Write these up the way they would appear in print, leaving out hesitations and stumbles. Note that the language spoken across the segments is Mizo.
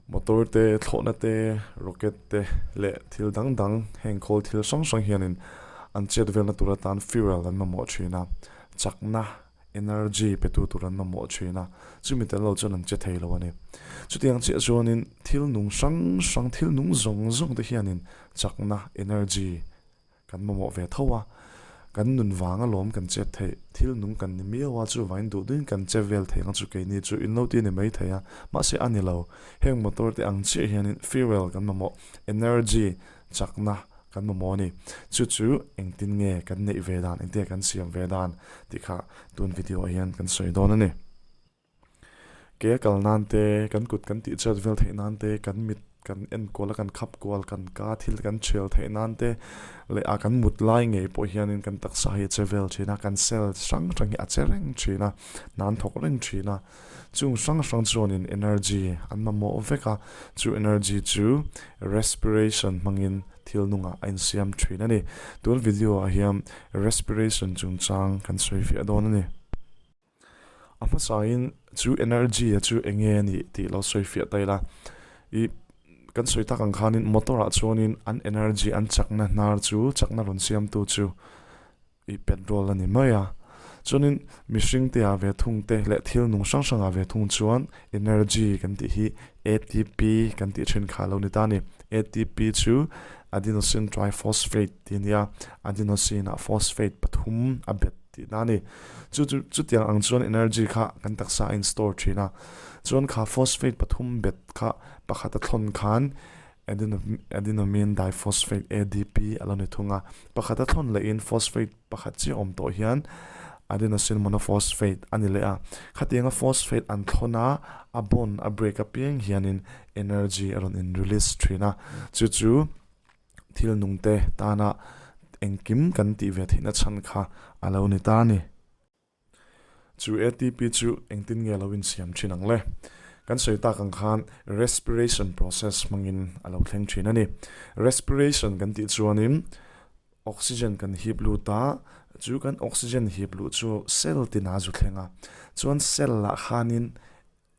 Motor te, thlawhna te, rocket te leh thil dang dang heng khawl thil hrang hrang hianin an chet velna tur atan fuel an mamawh thin a, chakna, energy, pe tu tur an mamawh thin a, chumi tel lo chuan an che thei lo a ni. Chutiang chiah chuanin thil nung hrang hrang, thil nung zawng zawng te hianin chakna, energy, Kan mamawh ve tho a, kan nun vang alawm kan chet theih, thil nung kan ni miau a, chuvangin duh duhin kan che vel thei ang chu keini chu in lo ti a ni mai thei a, mahse a ni lo. Heng motor te ang chiah hianin fuel kan mamawh, energy, chakna kan mamawh a ni. Chu chu engtin nge kan neih ve dan, engtin nge kan siam ve dan tih kha tun video ah hian kan sawi dawn a ni. Ke a kal nan te, kan kut kan tih chet vel theih nan te, kan mit kan enkual a kan khap kual, kan ka thil kan thial theih nan te leh a kan mut lai ngei pawh hianin kan taksa hi a che vel thin a, kan cell hrang hrang hi a che reng thin a, hna an thawk reng thin a. Chung hrang hrang chuanin energy an mamawh vek a, chu energy chu respiration hmangin thil nungah a insiam thin a ni. Tun video ah hian respiration chungchang kan sawi fiah dawn a ni. A hmasain chu energy a chu eng nge a nih tih lo sawi fiah ta ila. Ih kan sawi tak ang khanin motor ah chuanin an energy an chakna hnar chu chakna rawn siamtu chu ih petrol a ni mai a. Chuanin mihring te ah ve thung te leh thil nung hrang hrang ah ve thung chuan energy kan tih hi ATP kan tih thin kha a lo ni ta a ni. ATP chu adenosine triphosphate tih a ni a, adenosine ah phosphate pathum a bet tih na a ni. Chu chu chutiang ang chuan energy kha kan taksa a in store thin a, chuan kha phosphate pathum bet kha pakhat a thlawn khan adenomine diphosphate, ADP, a lo ni thung a, pakhat a thlawn leh in phosphate pakhat chiah awm tawh hian adenosine monophosphate a ni leh a, khatianga phosphate an thlawn a, a bond a break apiang hianin energy a rawn in release thin a, chu chu. Thil nungte tana engkim kan tih ve theihna chhan kha a lo ni ta a ni. Chu ATP chu engtin nge lo insiam thin ang le? Kan sawi tak ang khan respiration process hmangin a lo thleng thin a ni. Respiration kan tih chuanin oxygen kan hip lut a, chu kan oxygen hip luh chu cell tinah a zu thleng a. Chuan cell ah khanin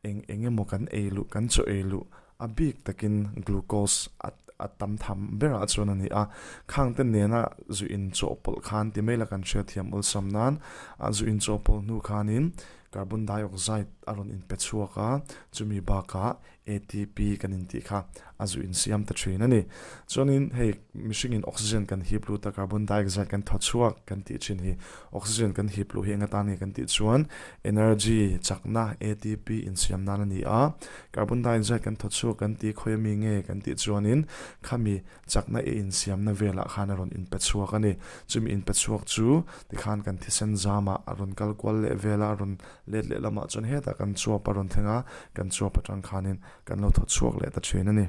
Eng eng emaw kan ei luh, kan chaw ei luh a bik takin glucose a a tam tham berah chuan a ni a. Khang te nena zu in chawhpawlh khan ti mai la kan hriatthiam awlsam nan a zu in chawhpawlh hnu khanin carbon dioxide a rawn inpe chhuak a, chumi bakah ATP kan intih kha a zu insiam ta thin a ni. Chuanin hei mihringin oxygen kan hip lut a, carbon dioxide kan thaw chhuak kan tih thin hi oxygen kan hip luh hi eng atan nge kan tih chuan energy chakna ATP insiam nan a ni a, carbon dioxide kan thaw chhuak kan tih khawi ami nge kan tih chuanin khami chakna e insiamna velah khan a rawn inpe chhuak a ni. Chumi inpe chhuak chu tikhan kan thisen zamah a rawn kal kual leh vel a, a rawn let leh lamah chuan hetah kan chuap a rawn thleng a, kan chuap atang khanin kan lo thaw chhuak leh ta thin a ni.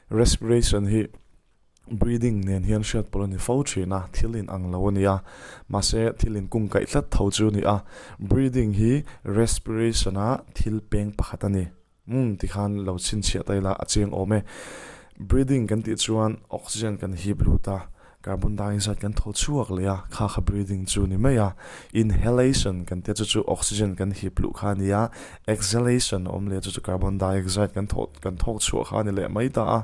Respiration hi breathing nen hian hriat pawlh a ni fo thin a, thil in ang lo a ni a, mahse thil in kung kaih tlat tho chu a ni a, breathing hi respiration a thil peng pakhat a ni. Umm tikhan lo chhinchhiah ta ila a chiang awm e. Breathing kan tih chuan oxygen kan hip lut a, Carbon dioxide kan thaw chhuak leh a, kha kha breathing chu ni mai a. Inhalation kan tia chu chu oxygen kan hip luh kha a ni a, exhalation a awm leh chu chu carbon dioxide kan thaw kan thawk chhuah kha a ni leh mai ta a.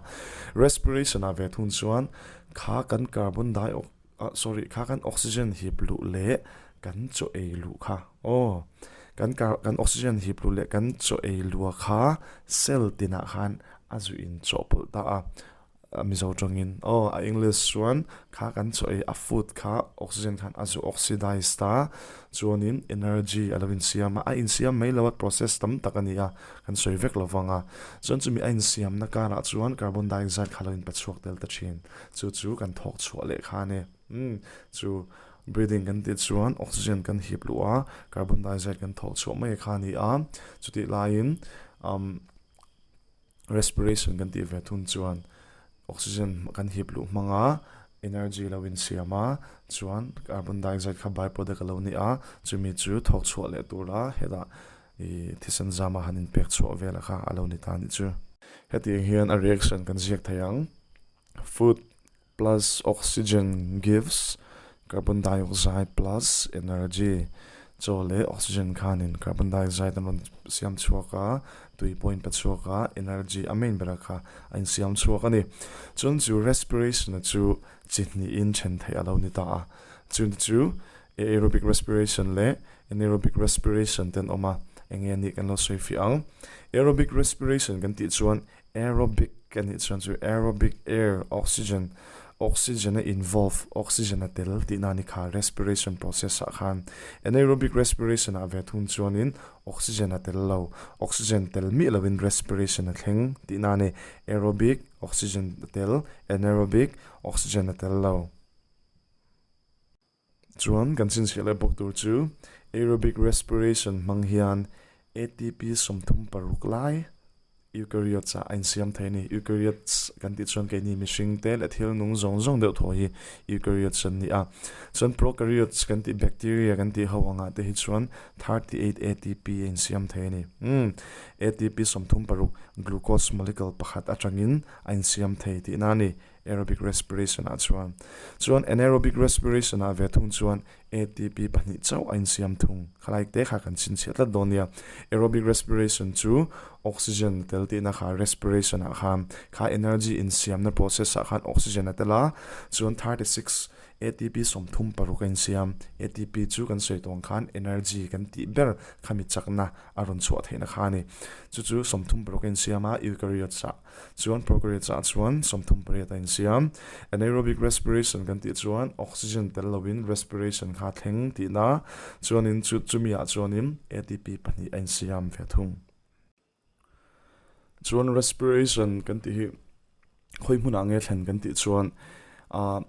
Respiration ah ve thung chuan kha kan carbon dio ah sorry kha kan oxygen hip luh leh kan chaw ei luh kha aw kan car kan oxygen hip luh leh kan chaw ei luh kha cell tinah khan a zuih in chawhpawlh ta a. Mizo tawngin aw a English chuan kha kan chaw ei a food kha oxygen khan a zu oxidize ta chuanin energy a lo insiam a, a insiam mai lo a process tam tak a ni a kan sawi vek lo vang a chuan chumi a insiamna karah chuan carbon dioxide kha lo inpe chhuak tel ta thin chu chu kan thawk chhuah leh kha a ni umm chu breathing kan tih chuan oxygen kan hip luh a carbon dioxide kan thawk chhuah mai kha a ni a chutih laiin umm. Respiration kan tih ve thung chuan oxygen kan hip luh hmang a, energy lo insiam a, chuan carbon dioxide kha byproduct a lo ni a, chumi chu thawk chhuah leh tura hetah ih thisen zama han inpek chhuah velah kha a lo ni ta a nih chu. Hetiang hian a reaction kan ziak thei ang, food plus oxygen gives carbon dioxide plus energy. Chaw leh oxygen khanin carbon dioxide an rawn siam chhuak a, tui pawh a inpe chhuak a, energy a main berah kha a insiam chhuak a ni. Chuan chu respiration-a chu chi hnihin then theih a lo ni ta a. Chuni chu aerobic respiration leh anaerobic respiration te an awm a, eng nge anih kan lo sawi fiah ang. Aerobic respiration kan tih chuan Aerobic a nih chuan chu aerobic air, oxygen, oxygen a involve, oxygen a tel tihna a ni kha respiration process ah khan. Anaerobic respiration ah ve thung chuanin oxygen a tel lo, oxygen tel miah lovin respiration a thleng tihna a ni. Aerobic, oxygen a tel, anaerobic, oxygen a tel lo. Chuan kan chhinchhiah leh bawk tur chu aerobic respiration hmang hian ATP 36 lai eukaryotes ah a insiam thei a ni. Eukaryotes kan tih chuan keini mihring te leh thil nung zawng zawng deuh thaw hi eukaryotes an ni a. Chuan prokaryotes kan tih bacteria kan tih ho angah te hi chuan 38 ATP a insiam thei a ni. Umm ATP 36 glucose molecule pakhat atangin a insiam thei tihna a ni. Aerobic respiration ah chuan chuan anaerobic respiration ah ve thung chuan ATP pahnih chauh a insiam thung. Khalai te kha kan chhinchhiah tlat dawn nia. Aerobic respiration chu oxygen tel tihna kha respiration ah khan kha energy insiamna process ah khan oxygen a tel a, chuan 36 ATP 36 a insiam. ATP chu kan sawi tawng khan energy kan tih ber khami chakna a rawn chhuah theihna kha a ni. Chu chu 36 a insiam a eukaryotes ah. Chuan prokaryotes ah chuan 38 a insiam. Anaerobic respiration kan tih chuan oxygen tel lovin respiration kha a thleng tihna. Chuanin chu chumi ah chuanin ATP pahnih a insiam ve thung. Chuan respiration kan tih hi khawi hmunah nge thlen kan tih chuan ah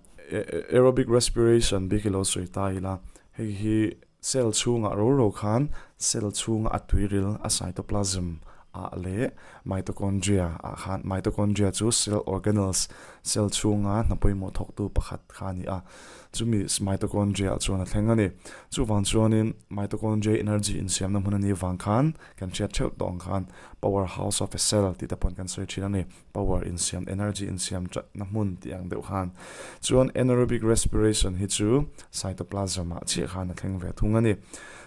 aerobic respiration bik hi lo sawi ta ila hei hi cell chhungah ro ro khan cell chhunga a tuiril a cytoplasm ah leh mitochondria ah khan mitochondria chu cell organelles cell chhunga hna pawimawh thawktu pakhat kha a ni a chumi mitochondria ah chuan a thleng a ni chuvang chuanin mitochondria energy insiamna hmun a nih vang khan kan hriat theuh tawh ang khan power house of a cell tih te pawh kan sawi thin a ni. Power insiam, energy insiam thatna hmun tih ang deuh khan. Chuan anaerobic respiration hi chu cytoplasm ah chiah khan a thleng ve thung a ni.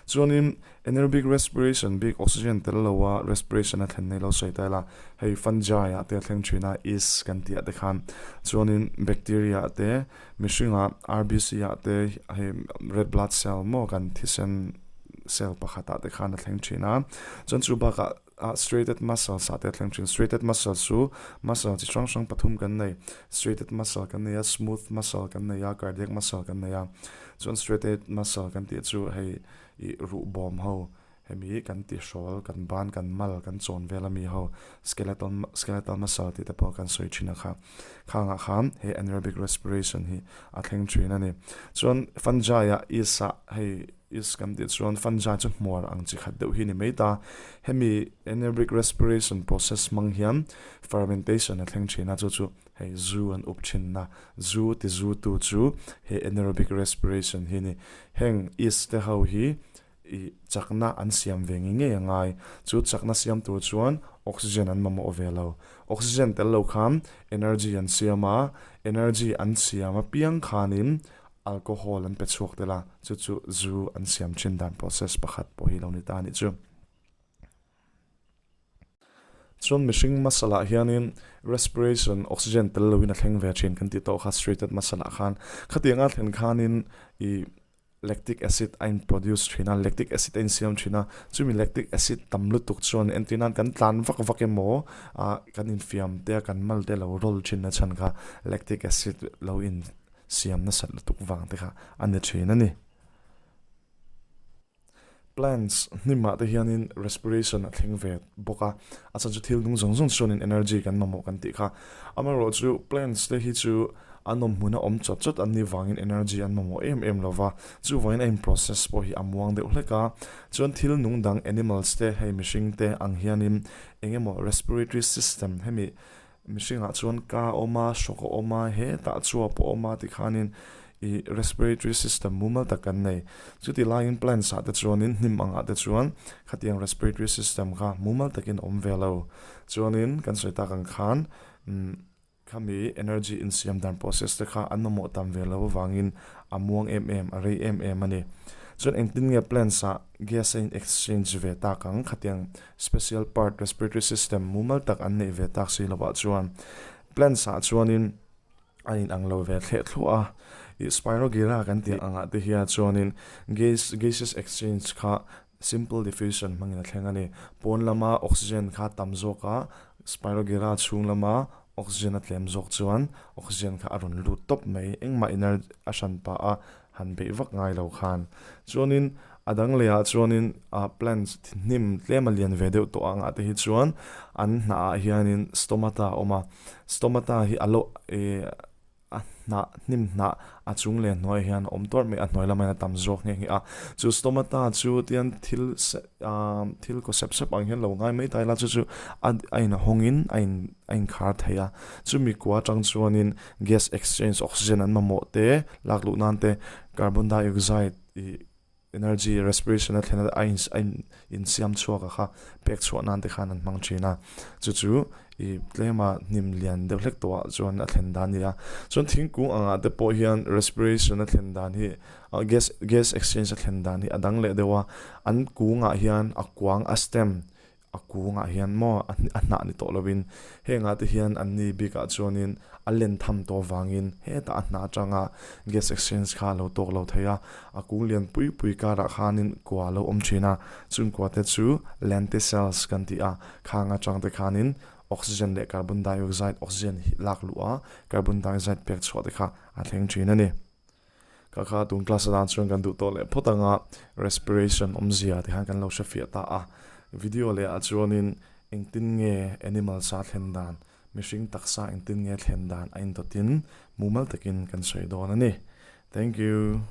Chuanin anaerobic respiration bik oxygen tel loa respiration a thlen nei lo sawi ta ila, hei fungi ah te a thleng thin a, yeast kan tih ah te khan. Chuanin bacteria ah te, mihring ah RBC ah te hei red blood cell maw kan thisen cell pakhat ah te khan a thleng thin a. Chuan chu bakah Ah striated muscles ah te a thleng thin. Striated muscles chu muscle chi hrang hrang pathum kan nei. Striated muscle kan nei a, smooth muscle kan nei a, cardiac muscle kan nei a. Chuan striated muscle kan tih chu hei ih ruh bawm ho hemi kan ti hrawl, kan ban, kan mal, kan chawn vel ami ho skeleton skeletal muscle tih te pawh kan sawi thin a kha. Khangah khan hei anaerobic respiration hi a thleng thin a ni. Chuan fungi ah yeast ah hei Is kan tih chuan fungi chu hmuar ang chi khat deuh hi ni mai ta. Hemi anaerobic respiration process hmang hian fermentation a thleng thin a, chu chu hei zu an up thin a, zu ti zu tu chu he anaerobic respiration hi ni. Heng yeast te ho hi ih chakna an siam ve ngei ngei a ngai. Chu chakna siam tur chuan oxygen an mamawh ve lo. Oxygen tel lo khan energy an siam a, energy an siam apiang khanin Alcohol an pe chhuak tel a, chu chu zu an siam thin dan process pakhat pawh hi lo ni ta a nih chu. Chuan mihring muscle ah hianin respiration oxygen tel loin a thleng ve thin kan tih tawh kha striated muscle ah khan. Khatianga thlen khanin ih lactic acid a in produce thin a, lactic acid a insiam thin a, chumi lactic acid tam lutuk chuan entir nan kan tlan vak vak emaw ah kan infiam te a kan mal te lo roll thin na chhan kha lactic acid lo in siam nasat lutuk vang te kha a ni thin a ni. Plants hnimah te hianin respiration a thleng ve bawk a, a chhan chu thil nung zawng zawng chuanin energy kan mamawh kan tih kha. Amaherawh chu plants te hi chu an awm hmuna awm chawt chawt an nih vangin energy an mamawh em em lo va, chuvangin a in process pawh hi a muang deuh hlek a. Chuan thil nung dang animals te hei mihring te ang hianin eng emaw respiratory system hemi Mihringah chuan ka awm a, hrawk a awm a, hetah chuap a awm a tikhanin ih respiratory system mumal tak kan nei. Chuti laiin plants ah te chuanin hnim angah te chuan khatiang respiratory system kha mumal takin a awm ve lo. Chuanin kan sawi tak ang khan umm khami energy insiam dan process te kha an mamawh tam ve lo avangin a muang em em, a rei em em a ni. Chuan engtin nge plants ah gas a in exchange ve tak ang? Khatiang special part respiratory system mumal tak an neih ve tak si lovah chuan plants ah chuanin a in ang lo ve thleh thluah a. Ih spirogyra kan tih angah te hian chuanin gas gaseous exchange kha simple diffusion hmangin a thleng a ni. Pawn lama oxygen kha tam zawk a, spirogyra chhung lama oxygen a tlem zawk chuan oxygen kha a rawn lut tawp mai. Engmah iner a hran pah a han beih vak ngai lo khan. Chuanin a dang lehah chuanin ah plants hnim tlem a lian ve deuh tawh angah te hi chuan an hnah ah hianin stomata a awm a. Stomata hi a lo eh a hnah hnim hnah a chung leh hnuai hian a awm tuarh mai a hnuai lamah hian a tam zawk nghe nghe a. Chu stomata chu tian thil se ah thil kaw sep sep ang hian lo ngai mai ta ila chu chu a a inhawngin a in a inkhar thei a. Chumi kua atang chuanin gas exchange oxygen an mamawh te lak luh nan te carbon dioxide ih energy respiration a thlen a in a insiam chhuak a kha pek chhuah nan te khan an hmang thin a chu chu ih tlema hnim lian deuh hlek tawh ah chuan a thlen dan a ni a chuan thingkung angah te pawh hian respiration a thlen dan hi ah gas gas exchange a thlen dan hi a dang leh deuh a an kungah hian a kuang a stem A kungah hian maw a hnah ni tawh lovin hengah te hian an ni bikah chuanin a len tham tawh vangin hetah a hnah atanga gas exchange kha a lo tawk lo thei a, a kung lian pui pui karah khanin kua a lo awm thin a, chung kua te chu lenticels kan ti a, khang atang te khanin oxygen leh carbon dioxide oxygen hi lak luh a carbon dioxide pek chhuah te kha a thleng thin a ni. Ka kha tun class atan chuan kan duh tawh leh phawt anga respiration awmzia ti khan kan lo hre fiah ta a. Video leh ah chuanin engtin nge animal sa thlen dan, mihring taksa engtin nge thlen dan a indawtin mumal takin kan sawi dawn a ni. Thank you.